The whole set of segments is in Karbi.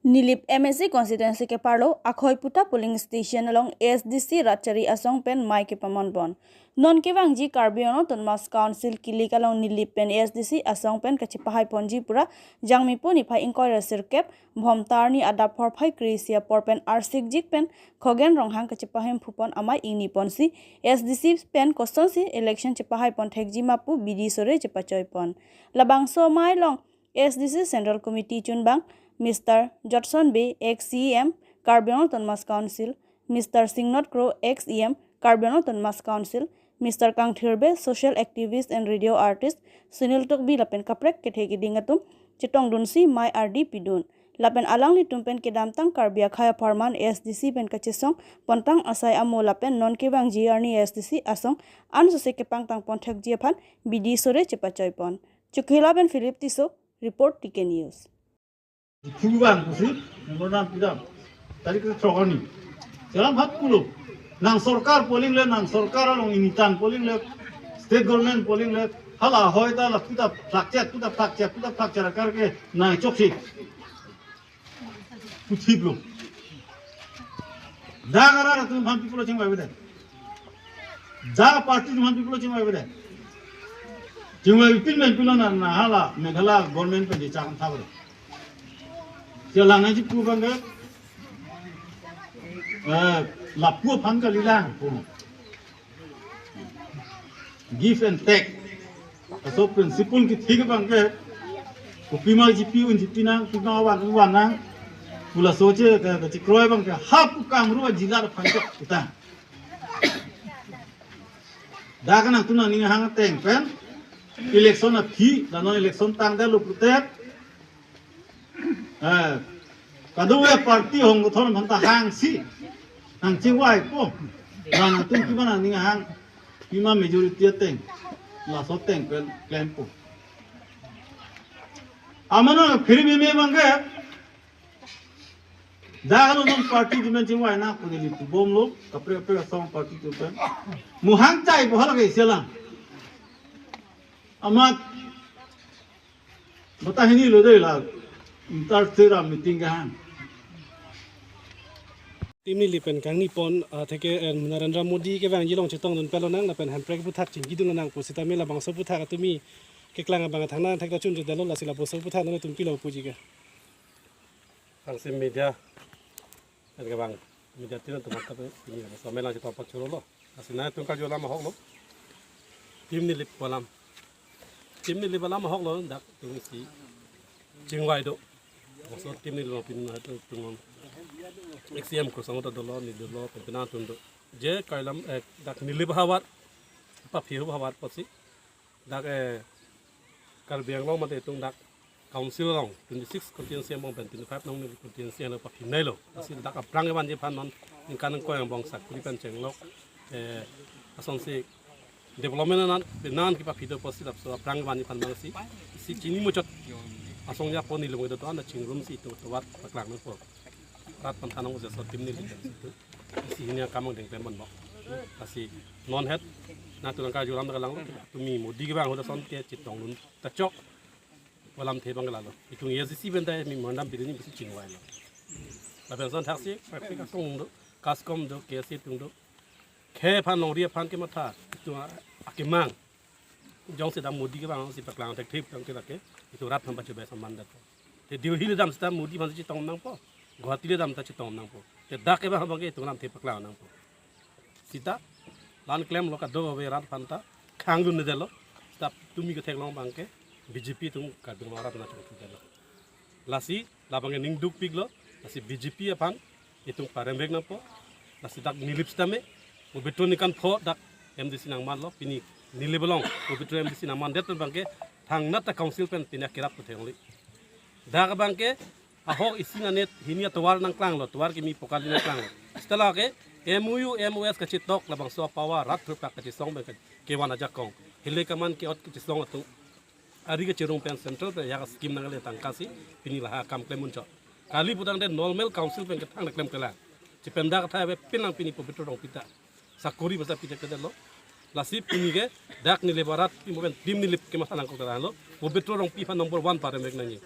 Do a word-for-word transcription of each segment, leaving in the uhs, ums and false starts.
Nilip M A C constituency keparlo Akhoi Puta polling station along A S D C Ratchari asong pen mei kepamon pon. Non kevangji Karbi Anglong Autonomous Council kilik along Nilip pen A S D C asong pen kachepahai ponji pura Jangmipo niphai ingkoi ra sirkep Bhomta arni adap phorphai kre-isi apor pen arsikjik pen Khogen Ronghang kachepahem phupon amei ingni ponsi A S D C pen kosonsi election chepahai pon thekji ma pu bidi sore chepachoi pon. Labangso amei along A S D C Central Committee chunbang Mister Jotson Bey, ex C E M Karbi Anglong Autonomous Council, Mister Singnot Kro, ex E M Karbi Anglong Autonomous Council, Mister Kangthir Bey, social activist and radio artist, Sunil Tokbi lapen kaprek kethe keding atum chetongdunsi mei ardi pidun. Lapen alanglitum pen kedamtang Karbi akhei apharman A S D C pen kachesong pontang asai amo lapen non kevangji arni A S D C asong ansose kepangtang pon thekji aphan bidi sore chepachoi pon. Chokihola pen Philip Tisso, report T K News. Phuban pusi memorandum pidam. Tarik ke throk arni. Selam hat pulo. Nang sorkar polling le, nang sorkar along initan polling le, state government polling le, hala hoi ta la puta plakchet, puta plakchet, puta plakchet akar ke nang choksi. Puthip lo. Dak arat atum aphan pi pulo chingvai avedet. Dak party atum aphan pi pulo chingvai avedet. Chingvai pin men pilo na, na hala Meghalaya government pen je chang tha avedet. Sia lang nangji pu abang ke, eh, lapu aphan kalilang pu. Give and take. Laso principle kithi ke abang ke, kopima jipi un jipi nang, kopima van un van nang. Pu laso che ke, ke chikroi abang ke, ha pu kangru ajila aphan ke utang. Dak nangtum nangning ahang ateng pen election aphi, la non election tangdetlo pulote, eh, kadokave party ahong kethom aphan ta hangsi nangchingvaipo. La nangtum kopima nangning ahang, kopima majority ateng, laso ateng pen klempo. Amena phiri meme abang ke, dak non party atum pen chingvai nangpo, Nilip pu bomlo, kaprek kaprek asong party atum pen. Muhang chai bohal ke selam. Amat bata hini lo dei la, inter state meeting kehang. Team Nilip pen kangni pon, ah, atheke, eh, Narendra Modi kevangji along chetongdun pet lonang, lapen Hemprek aphuthak chinghidun lonang pu sitame labangso aphuthak atumi keklang abang thangnathek ta chunchedetlo, lasi labangso aphuthak nangtum pilo puji ke. Tangsi media, en kevang media tin atum aphan ta pini somelang chetong pachorolo. Lasi nangtum karju alam ahoklo. Team Nilip alam. Team Nilip alam ahoklo, dak atum isi chingvai do. Laso Team Nilip along pini atum ex C E M Khursangho ta dolo, ne dolo, pen penang atum do. Je kailam, eh, dak Nilip ahavar, paphi ahavar pusi. Dak, eh, Karbi Anglong mate itum dak council along twenty-six constituency angbong pen twenty-five nong constituency along paphinai lo. Lasi dak aphrang kevanji aphan non ningkan ingkoi angbong sakori pen chenglok, eh, asonsi development anan penan kepaphi do pusi laso aphrang kevanji aphan abang si, si chini muchot asong ya pon ilung do to anda chingrumsi itum tovar paklang nangpo. Rat aphan thanong je so Team Nilip pen si itum isi hini akam angdeng pemon bok. Lasi non het nangtum nangkarju alam ta kalang, tumi Modi kevang ahut ason ke chetongdun ta chok. Alamthe abang ke lalo. Itum A S D C pen ta memorandum pidun pusi chingvailo. Lapen ason thaksi, practical atum do, CASCOM do, K S A atum do. Khei aphan longri aphan kematha, itum a-, akemang. Jongsi dak Modi kevang si paklang thekthip tangte lake, itum rat aphan pachobai samman dat. Te Delhi le dam seta Modi aphan chetong nangpo. Guwahati le dam ta chetong nangpo. Te dak kevang abang ke itum alamthe paklang nangpo. Seta la-an klemlo, kadokave rat aphan ta khangdundetlo. Seta tumi ketheklong abang ke B J P atum Karbi Anglong arat nangchongdetlo. Lasi labang ke ning dukpiklo. Lasi B J P aphan itum paremvek nangpo. Lasi dak Nilip sitame pabitro ningkan pho dak M D C nangmanlo, pini Nilip along pabitro M D C nangmandet abang ke thangnat ta council pen pini akerap kuthe ongli. Dak abang ke ahok isi nang-et hini atovar nangklanglo, tovar kimi pokali nangklanglo. Seta lake M O U, M O S kachetok labangso apower rat thurpak kachesong abang ke kevan ajakong. Hile kaman ke-ot kachesong atum ari kacherung pen central pen ya scheme nangkele tangka si pini laha akam klem unchot. Kali putangte normal council pen kethang klem kelang. Chipenda kathai ave pinang pini pabitro Rongpi ta sakori basa pithekthedetlo. Lasi pini ke dak Nilip arat pimo pen Team Nilip kemasa nangkok ta lo. Pabitro Rongpi aphan number one paremvek nangji.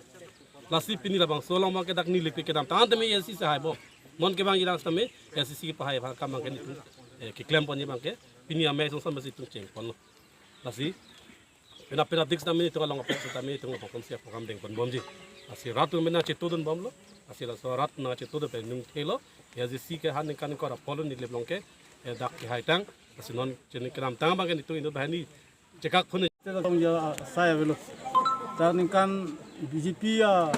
Lasi pini labangso along abangke dak nelipi kedamtang tame A S D C si hai bo. Non kevangji lang tame A S D C si kepahai aphan akam abangke nelitum, eh, keklem ponji abangke pini amei song sampai situm cheng ponlo. Lasi penap penap dik tame nelitum along apek tame nelitum aphan si program deng ponbomji. Lasi rat atum nangchetudun bomlo. Lasi laso rat nangchetudun pen nung thelo. A S D C si ke han ningkan kora polo neli along ke, eh, dak kehaitang. Lasi non chini kedamtang abangke nelitum inut banghini chekak phone. Tong ya saya velo. Tar ningkan B J P a,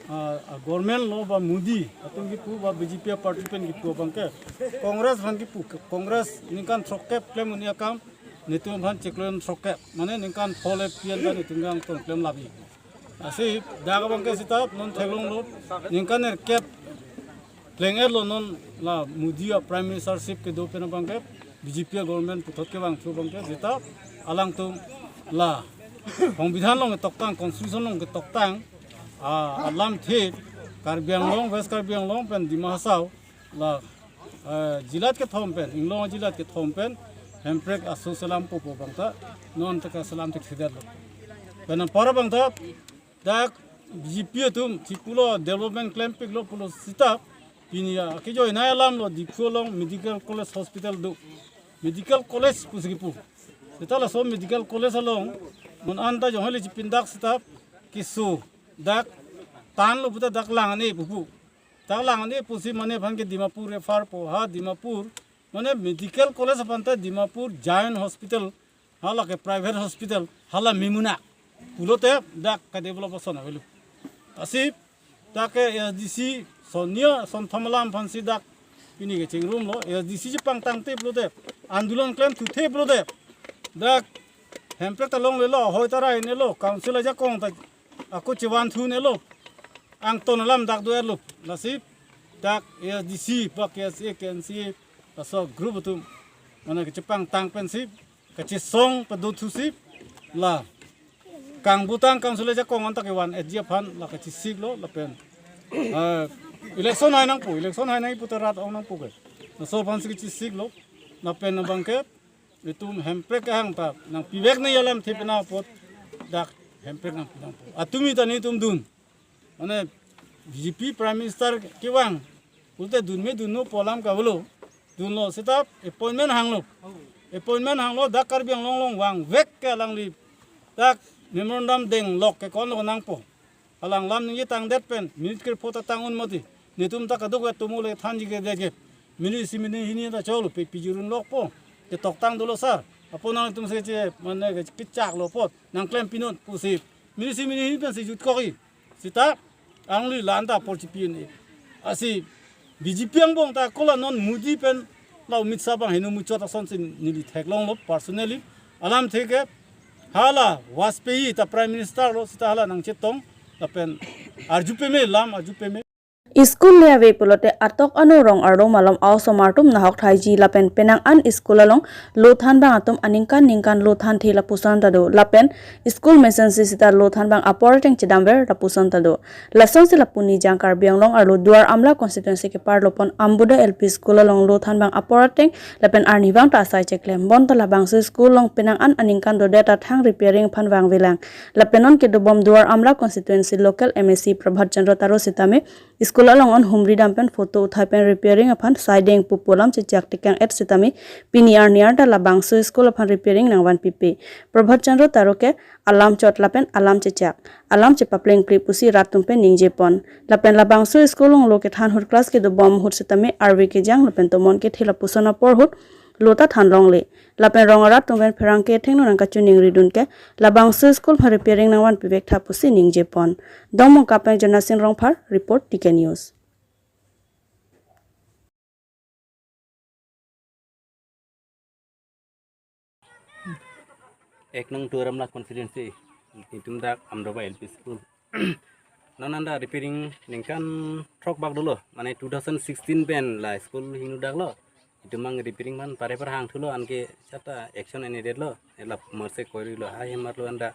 a, a government lo ba Modi atum kipu ba B J P a party pen kipu abangke Congress aphan kipu, Congress ningkan throkkep klem un-e akam nelitum aphan cheklem throkkep, mane ningkan pho le pi an ta nelitum kangton klem labi. Lasi dak abangke seta non theklonglo, ningkan nerkep pleng-etlo non la Modi a Prime Ministership kedo pen abangke B J P a government puthot kevang thu abangke seta alangtum la Songbidhan along ketoktang, Constitution along ketoktang, a, alamthe Karbi Anglong, West Karbi Anglong pen Dima Hasao la, eh, jilat kethom pen, inglong jilat kethom pen Hemprek aso selam popo abangta non ta kaselam thekthedetlo. Pen anpar abangta dak B J P atum si pulo development klempiklo pulo seta pini ya kejoinei alam lo Diphu along medical college hospital do. Medical college pusi kipu. Seta laso medical college along non anta jong hali chipindak seta keso dak tan lo puta dak lang-an-e pupu. Dak lang-an-e pusi mane aphan ke Dimapur refer po, ha Dimapur, mane medical college aphan ta Dimapur Jain Hospital, hala ke private hospital, hala mimuna pulote dak ke develop ason avelo. Lasi dak ke A S D C sonia sonthom alam aphansi dak pini kechingrumlo, A S D C chepangtangte pulote, andolan klemthuthe pulote, dak Hemprek ta longlelo, hoi ta rainelo, council ajakong ta ako chevan thunelo, angton alam dak do-etlo. Lasi dak A S D C ba K S A, K N C A, laso group atum mane kechepangtang pensi kachesong padothusi la kangbutang council ajakong anta kevan-etji aphan la kachesiklo lapen, eh, election hai nangpo, election hai nangpo puta rat ong nangpo ke. Laso aphansi kachesiklo lapen abangke itum Hemprek ahang ta nangpivek nangji alamthe pina apot dak Hemprek nangpi nangpo. Atumi ta nelitum dun. Mane B J P Prime Minister kevang pulote dun me dunno pu alam kavelo. Dunlo seta appointment hanglo. Appointment hanglo dak Karbi Anglong along vangvek ke alangli dak memorandum denglok ke konlo nangpo. Alang lam ningje tangdet pen minute kre-pho ta tang-un mati. Nelitum ta kadokave atomo le thanji ke dege. Minute isi minute hini ta cholo pe pijurunlokpo. Ketoktang dolo sir. Apot nangtum se che mane ke kechaklo apot nangklem pinon pusi. Minute isi minute hini pensi jutkokji. Seta alangli la-an ta apor chipi un-e. Lasi B J P angbong ta kola non Modi pen la Amit Shah abang heno muchot asonsi neli theklonglo personally. Alamthe ke hala Vajpayee ta Prime Minister lo seta hala nangchetong lapen arju peme lam arju peme. School le ave pulote atok ano rong arlo malom a-osomar atum nahok thaiji lapen penang an school along lo thanbang atum aningkan ningkan lo thanthe lapuson ta do lapen school mesensi seta lo thanbang apor ateng chedamver lapuson ta do. Lasonsi lapu Nijang Karbi Anglong arlo Duar Amla constituency keparlopon Ambuda L P school along lo thanbang apor ateng lapen arnivang ta asai cheklem bonta labangso school along penang an aningkan dodet ta thang repairing aphan vangvelang. Lapen non kedobom Duar Amla constituency local M A C Prabhat Chandra Taro sitame school along an humri dam pen photo uthai pen repairing aphan saideng pupu alam chechak tekang-et sitame pini arni arta labangso school aphan repairing nangvanpipe. Prabhat Chandra Taro ke alam chot lapen alam chechak, alam chepaplengple pusi rat atum pen ningjepon. Lapen labangso school along lo kethan ahut class kedobom ahut sitame arve kejang lapen tomon kethe lapuson apor ahut lo ta thanlongle. Lapen rong arat atum pen pherangke athengno nangkachiningridun ke labangso school aphan repairing nangvanpivek tha pusi ningjepon. Dongmukak pen Jonasing Rongphar, report T K News. Ek nong Duar Amla constituency, itum dak Amdoba L P school. Non anta repairing ningkan throk bak dolo, mane two thousand sixteen pen la school hingno daklo. Itum mang repairing man pare par hangthulo, anke seta action ene detlo. Ela merse koirilo, hai hemarlo anta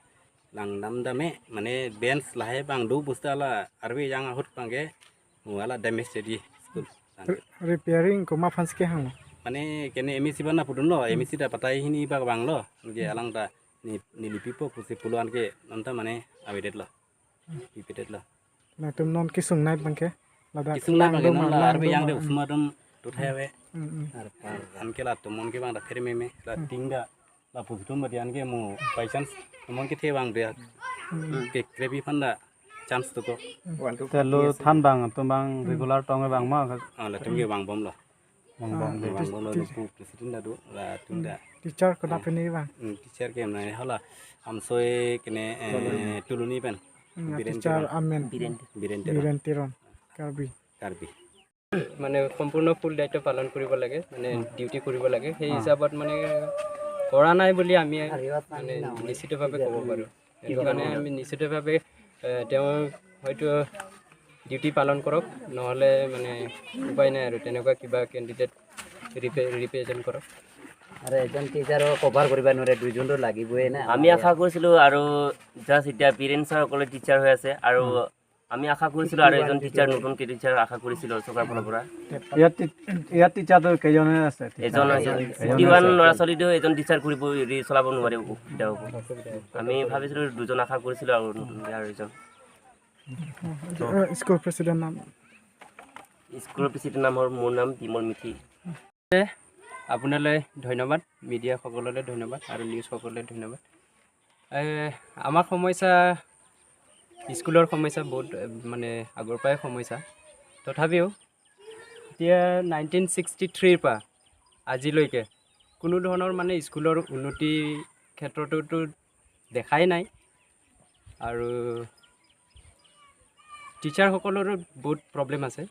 langdam dame, mane bench lahai bang do busta la arve jang ahut abangke, mu ala damage jadi school. Re-, repairing komat aphansi kehanglo? Mane kene M A C abang nangpudunlo, M A C ta patai hini bak vanglo, anke alang ta ne, neli pipo pusi pulo anke non ta mane avedetlo. Pipedetlo. Latum non kesung nai abang ke. Ladak kesung nai abang ke lang non doma, la lang arbe doma, yang de hmm. Osomar atum tuthai ave. Hmm, hmm. Arpar. Anke latum non ke abang ta phere meme. La hmm. Ting ta lapu atum badi anke mo by chance non kethe abang dia. Hmm. Kekrepi aphan ta chance dokok. Hmm. Te lo than abang atum abang hmm. Regular tong abang ma. Ah, latum ke abang bomlo. Bang bang ah, de. Bang bang lo tis- pu president ta do latum ta. Teacher kona eh, pini abang? Hmm, teacher ke na hala Amsoi kene eh, Tuluni pen. Hmm, Biren teacher Teron. Amen. Biren. Biren Teron. Biren Teron, Karbi। Karbi। মানে সম্পূৰ্ণ ফুল দায়িত্ব পালন কৰিব লাগে, মানে উম। ডিউটি কৰিব লাগে। সেই উম। হিচাপত মানে কৰা নাই বুলি আমি মানে নিশ্চিতভাৱে ক'ব পাৰোঁ। সেইটো কাৰণে আমি নিশ্চিতভাৱে এ, তেওঁ হয়তো ডিউটি পালন কৰক, নহ'লে মানে উপায় নাই আৰু, তেনেকুৱা কিবা কেণ্ডিডেট ৰিপে ৰিপ্ৰেজেণ্ট কৰক। আৰু এজন টিচাৰক কভাৰ কৰিব নোৱাৰে, দুইজনতো লাগিবই না। আমি আশা কৰিছিলো আৰু জাষ্ট এতিয়া বীৰেন ছাৰ অকলে টিচাৰ হৈ আছে আৰু উম। আমি আশা কৰিছিলো আৰু এজন টিচাৰ, নতুনকে টিচাৰ আশা কৰিছিলো চৰকাৰৰ ফালৰ পৰা। ইয়াত টি- ইয়াত টিচাৰটো কেইজনহে আছে? এজন আছে। এজন ফিফটি ওৱান আছে। ল'ৰা ছোৱালীটো এজন টিচাৰ কৰিব, হেৰি চলাব নোৱাৰে অসুবিধা হ'ব। আমি ভাবিছিলো দুজন আশা কৰিছিলো আৰু নতুনকে আৰু এজন। স্কুল প্ৰেচিডেণ্ট নাম? স্কুলৰ প্ৰেচিডেণ্ট নাম হ'ল, মোৰ নাম বিমল মিথি। আপোনালৈ ধন্যবাদ, মিডিয়াসকললৈ ধন্যবাদ আৰু নিউজসকললৈ ধন্যবাদ। এ, আমাৰ সমস্যা, স্কুলৰ সমস্যা বহুত, এ, মানে আগৰ পৰাই সমস্যা। তথাপিও এতিয়া নাইনটিন ছিক্সটি থ্ৰীৰ পৰা আজিলৈকে কোনো ধৰণৰ মানে স্কুলৰ উন্নতি ক্ষেত্ৰততো দেখাই নাই। আৰু টিচাৰসকলৰো বহুত প্ৰব্লেম আছে,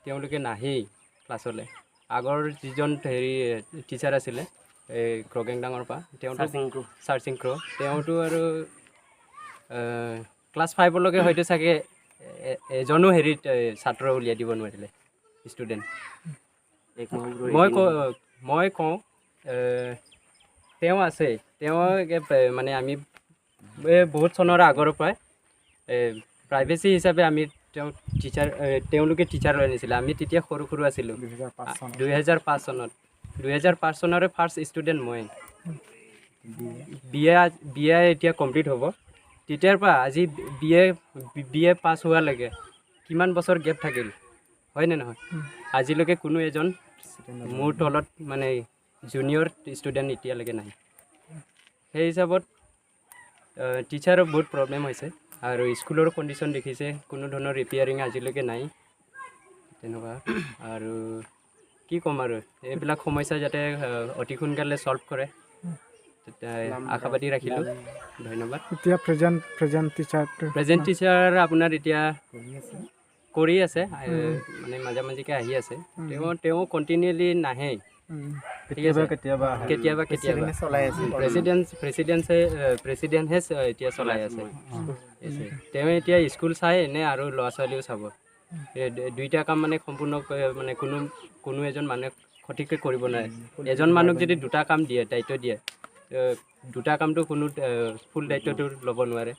তেওঁলোকে নাহেই ক্লাছলৈ। আগৰ যিজন হেৰি টিচাৰ আছিলে, এই ক্ৰগেং ডাঙৰ পৰা, তেওঁতো চাৰচিং ক্ৰ। চাৰচিং ক্ৰ, তেওঁতো আৰু এ, ক্লাছ ফাইভলৈকে হয়তো চাগে এ- এজনো হেৰিত এ, ছাত্ৰ উলিয়াই দিব নোৱাৰিলে, ষ্টুডেণ্ট। এক মহাপুৰুষ মই এক ক- মই কওঁ এ, তেওঁ আছে, তেওঁ একে পে- মানে আমি এই বহুত চনৰ আগৰ পৰাই এ, প্ৰাইভেচি হিচাপে আমি তেওঁ টিচাৰ এ, তেওঁলোকে টিচাৰ লৈ আনিছিলে। আমি তেতিয়া সৰু সৰু আছিলোঁ। দুহেজাৰ পাঁচ চনত। দুহেজাৰ পাঁচ চনত, দুহেজাৰ পাঁচ চনৰে ফাৰ্ষ্ট ষ্টুডেণ্ট মই। বি এ বি এ এতিয়া কমপ্লিট হ'ব। তেতিয়াৰ পৰা আজি বি এ বি এ পাছ হোৱালৈকে কিমান বছৰ গেপ থাকিল, হয়নে নহয়? উম। আজিলৈকে কোনো এজন মোৰ তলত মানে জুনিয়ৰ ষ্টুডেণ্ট এতিয়ালৈকে নাই। সেই হিচাপত আহ, টিচাৰৰ বহুত প্ৰব্লেম হৈছে আৰু স্কুলৰ কণ্ডিশ্যন দেখিছে, কোনো ধৰণৰ ৰিপেয়াৰিং আজিলৈকে নাই তেনেকুৱা। আৰু কি ক'ম আৰু, এইবিলাক সমস্যা যাতে আহ, অতি সোনকালে ছল্ভ কৰে, তেতিয়া আশাবাদী ৰাখিলোঁ। ধন্যবাদ। এতিয়া প্ৰেজেণ্ট প্ৰেজেণ্ট টিচাৰটো প্ৰেজেণ্ট টিচাৰ আপোনাৰ এতিয়া কৰি আছে, আহ, উম। মানে মাজে মাজে আহি আছে। উম। তেওঁ তেওঁ কণ্টিনিউলি নাহে। উম। ঠিক আছে। কেতিয়াবা কেতিয়াবা আহে। কেতিয়াবা কেতিয়াবা প্ৰেচিডেণ্টে চলাই আছে। প্ৰেচিডেণ্ট প্ৰেচিডেণ্টে এ, প্ৰেচিডেণ্টহে চ- এতিয়া চলাই আছে। উম। আছে। তেওঁ এতিয়া স্কুল চাই এনে আৰু ল'ৰা ছোৱালীও চাব। এই দু- দুইটা কাম মানে সম্পূৰ্ণ ক- মানে কোনো কোনো এজন মানুহে সঠিককৈ কৰিব নোৱাৰে। এজন মানুহক যদি দুটা কাম দিয়ে, দায়িত্ব দিয়ে, এ, দুটা কামটো কোনো এ, ফুল দায়িত্বটো ল'ব নোৱাৰে।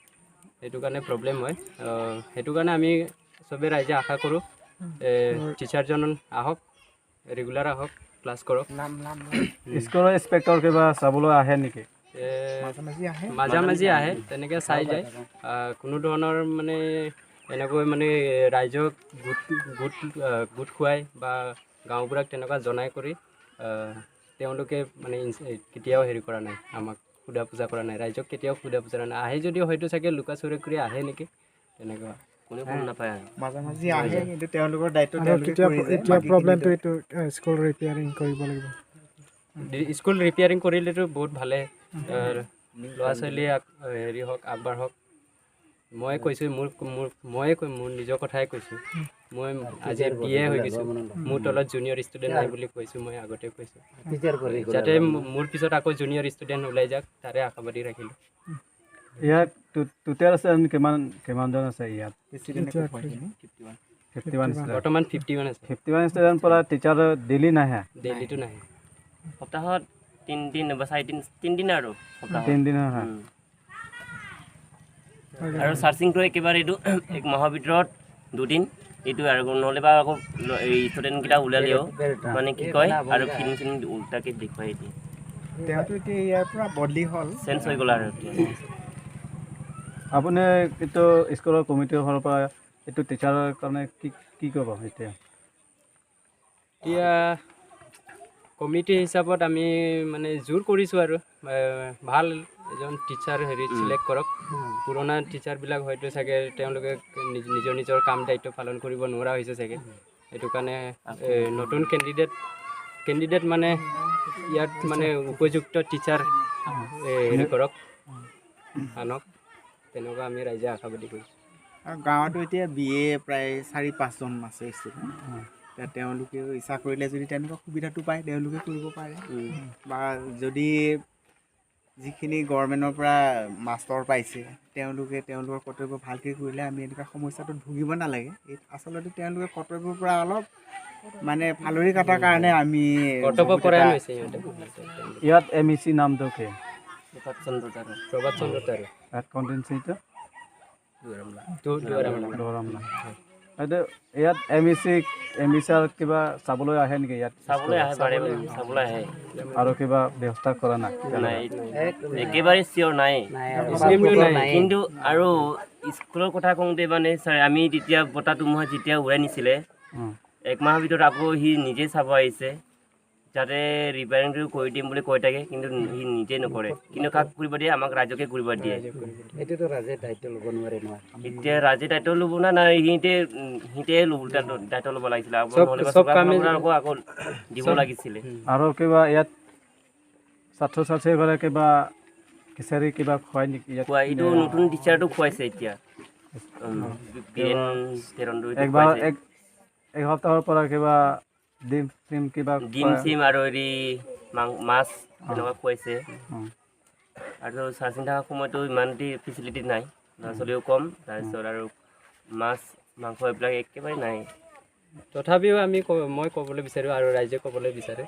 সেইটো কাৰণে প্ৰব্লেম হয়। আহ, সেইটো কাৰণে আমি চবে ৰাইজে আশা কৰোঁ, এ, টিচাৰজন আহক, ৰেগুলাৰ আহক, ক্লাছ কৰক। নাম নাম নাম। স্কুলৰ ইনস্পেক্টৰ কিবা চাবলৈ আহে নেকি? এ, মাজে মাজে আহে। মাজে মাজে আহে, তেনেকৈ চাই যায়। আহ, কোনো ধৰণৰ মানে এনেকৈ মানে ৰাইজক গোট গোট আহ, গোট খুৱাই বা গাঁওবুঢ়াক তেনেকুৱা জনাই কৰি আহ, তেওঁলোকে মানে ইনচ- এ, কেতিয়াও হেৰি কৰা নাই, আমাক সোধা পোছা কৰা নাই, ৰাইজক কেতিয়াও সোধা পোছা কৰা নাই। আহে যদি হয়তো চাগে লুকা চুৰি কৰি আহে নেকি, তেনেকুৱা। কোনেও গম নাপায় আৰু। মাজে মাজে আহে, কিন্তু তেওঁলোকৰ দায়িত্ব আৰু তেওঁলোকে কেতিয়া কৰি যায়, এতিয়া বাকীখিনিতো প্ৰব্লেমটো এইটো এ, স্কুল ৰিপেয়াৰিং কৰিব লাগিব। দি- স্কুল ৰিপেয়াৰিং কৰিলেতো বহুত ভালে। এ, ল'ৰা ছোৱালী আগ- হেৰি হওক, আগবাঢ়ক। মই কৈছোঁ, মোৰ মোৰ ময়ে কৈ মোৰ নিজৰ কথাই কৈছোঁ। মই আজি বি এ হৈ গৈছোঁ, মোৰ তলত জুনিয়ৰ ষ্টুডেণ্ট নাই বুলি কৈছোঁ, মই আগতে কৈছোঁ। টিচাৰ কৰি যাতে মোৰ পিছত আকৌ জুনিয়ৰ ষ্টুডেণ্ট ওলাই যাওক, তাৰে আশাবাদী ৰাখিলোঁ। ইয়াত টো- টোটেল আছে আমি কিমান কিমানজন আছে ইয়াত? প্ৰেচিডেণ্টে এতিয়া কৈ দিলে। Fifty one student. বৰ্তমান ফিফটি ওৱান আছে। ফিফটি ওৱান ষ্টুডেণ্ট পৰা টিচাৰ ডেইলি নাহে? ডেইলিটো নাহে। সপ্তাহত তিনিদিন বা চাৰিদিন, তিনিদিন আৰু সপ্তাহত। তিনিদিন আহে। উম। আৰু চাৰ্চিংটো একেবাৰে এইটো এক মাহৰ ভিতৰত দুদিন, এইটো আৰু নহ'লে বা আকৌ ল- এই ষ্টুডেণ্টকেইটা ওলালেও মানে কি কয় আৰু ফিল্ম চিল্ম উল্টাকে দেখুৱাই দিয়ে। তেওঁতো এতিয়া ইয়াৰ পৰা বদলি হ'ল। চেঞ্জ হৈ গ'ল আৰু এতিয়া। আপুনি কিন্তু স্কুলৰ কমিটিৰ ফালৰ পৰা এইটো টিচাৰৰ কাৰণে কি কি ক'ব এতিয়া? এতিয়া কমিটি হিচাপত আমি মানে জোৰ কৰিছোঁ আৰু, এ, ভাল এজন টিচাৰ হেৰি উম। ছিলেক্ট কৰক। উম। পুৰণা টিচাৰবিলাক হয়তো চাগে তেওঁলোকে নিজ-, নিজৰ নিজৰ কাম দায়িত্ব পালন কৰিব নোৱাৰা হৈছে চাগে। উম। সেইটো কাৰণে, এ, নতুন কেণ্ডিডেট, কেণ্ডিডেট মানে ইয়াত মানে উপযুক্ত টিচাৰ, এ, হেৰি কৰক, আনক, তেনেকুৱা আমি ৰাইজে আশাবাদী কৰিছোঁ। আৰু গাঁৱতো এতিয়া বি এ প্ৰায় চাৰি পাঁচজন আছে ষ্টুডেণ্ট। উম। এতিয়া তেওঁলোকেও ইচ্ছা কৰিলে যদি তেনেকুৱা সুবিধাটো পায়, তেওঁলোকে কৰিব পাৰে। উম। বা যদি যিখিনি গভৰ্ণমেণ্টৰ পৰা মাষ্টৰ পাইছে, তেওঁলোকে তেওঁলোকৰ কৰ্তব্য ভালকে কৰিলে আমি এনেকুৱা সমস্যাটোত ভুগিব নালাগে। এই আচলতে তেওঁলোকে কৰ্তব্যৰ পৰা অলপ মানে ফালৰি কটাৰ কাৰণে আমি কৰ্তব্য পৰায়ণ বহুতকেইটা হৈছে সিহঁতে। ইয়াত এম ই চি নামটো কি? প্ৰভাত চন্দ্ৰ তাৰা। প্ৰভাত চন্দ্ৰ তাৰা। ইয়াত কনষ্টিটুৱেঞ্চিটো? দুৱাৰামলা। দু-, দুৱাৰামলা। দুৱাৰামলা। এইটো ইয়াত এম ই চি, এম ই চি আৰু কিবা চাবলৈ আহে নেকি ইয়াত? চাবলৈ আহে, বাৰে বাৰে চাবলৈ আহে। আৰু কিবা ব্যৱস্থা কৰা নাই? নাই, একেবাৰে চিয়ৰ নাই। নাই, আৰু স্কিমটো নাই। কিন্তু আৰু স্কুলৰ কথা কওঁতে মানে ছাৰ, আমি তেতিয়া বতাহ ধুমুহা যেতিয়া উৰাই নিছিলে, উম। এক মাহৰ ভিতৰত আকৌ সি নিজে চাব আহিছে। যাতে ৰিপেয়াৰিংটো কৰি দিম বুলি কৈ থাকে, কিন্তু সি নিজে নকৰে। কিন্তু কাক কৰিব দিয়ে? আমাক ৰাইজকে কৰিব দিয়ে। এইটোতো ৰাইজে দায়িত্ব ল'ব নোৱাৰে নহয়। এতিয়া ৰাইজে দায়িত্ব ল'ব না, নাই, সিহঁতে, উম, সিহঁতে ল'ব, দায়িত্ব, দায়িত্ব ল'ব লাগিছিলে। আকৌ চব, নহ'লে বা চব চৰকাৰ কামে ফালৰ পৰা আকৌ, আকৌ দিব চব লাগিছিলে। উম। আৰু কিবা ইয়াত ছাত্ৰ ছাত্ৰীসকলে কিবা খিচাৰি কিবা খুৱাই নেকি ইয়াত? খোৱা, এইটো নতুন টিচাৰটো খুৱাইছে এতিয়া। উম, বীৰেণ তেৰণ দুই একবাৰ খুৱাইছে। এক, এক সপ্তাহৰ পৰা কিবা ডিম চিম কিবা ডিম খোৱা? চিম আৰু হেৰি মাং-, মাছ অ। তেনেকুৱা খুৱাইছে। অ। আৰু চাৰ্চিং থকাৰ সময়তো ইমান ফেচিলিটি নাই, ল'ৰা ছোৱালীও কম, তাৰপিছত আৰু মাছ মাংস এইবিলাক একেবাৰে নাই। তথাপিও আমি ক-, মই ক'বলৈ বিচাৰোঁ আৰু ৰাইজে ক'বলৈ বিচাৰে,